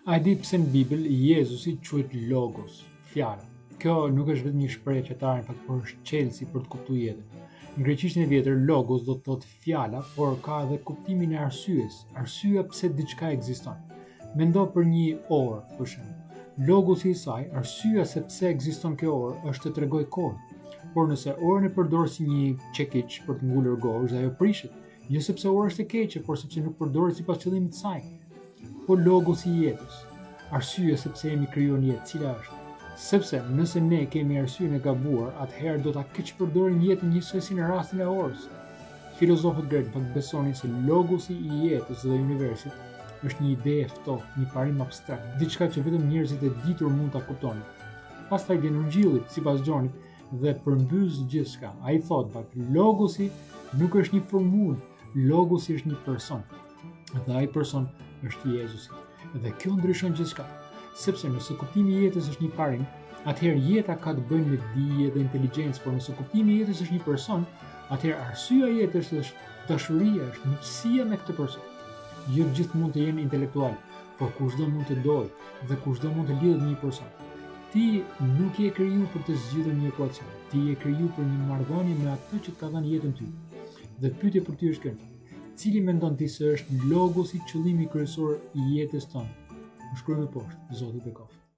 A e di pse në Bibël Jezusi quhet Logos, fjala? Kjo nuk është vetëm një shprehje fetare, në fakt, por është çelësi për të kuptuar jetën. Në greqishtin e vjetër, logos do të thotë fjala, por ka edhe kuptimin e arsyes, arsyeja pse diçka ekziston. Mendo për një orë, për shembull. Logosi i saj, arsyeja se pse ekziston kjo orë, është të tregojë kohën. Por nëse orën e përdor si një çekiç për të ngulur gozhdë, ajo prishet. Jo sepse ora është e keqe, por sepse nuk përdoret sipas qëllimit të saj. Po logosi i jetës, arsyeja se pse jemi krijuar në jetë, cila është? Sepse nëse ne kemi arsyen e gabuar, atëherë do ta keqpërdorim jetën njësoj si në rastin e orës. Filozofët grekë në fakt besonin se logosi i jetës dhe universit është një ide e ftohtë, një parim abstrakt, diçka që vetëm njerëzit e ditur mund ta kuptonin. Pastaj vjen Ungjilli, sipas Gjonit, dhe përmbys gjithçka. Ai thotë, fakt, logosi nuk është një formulë, logosi është një person. Dhe ai person është Jezusi. Dhe kjo ndryshon gjithçka. Sepse nëse kuptimi i jetës është një parim, atëherë jeta ka të bëjë me dije dhe inteligjencë, por nëse kuptimi i jetës është një person, atëherë arsyeja e jetës është dashuria, është miqësia me këtë person. Jo të gjithë mund të jenë intelektual, por kushdo mund të dojë dhe kushdo mund të lidhet me një person. Ti nuk je kriju për të zgjidhur një ekuacion, ti je kriju për një marrëdhënie me atë që të ka dhënë jetën ty. Dhe pyetja për ty është kjo. Cili mendon ti se është logosi qëllimi kryesor i jetës tënde? Më shkruaj më poshtë, Zoti të bekoftë.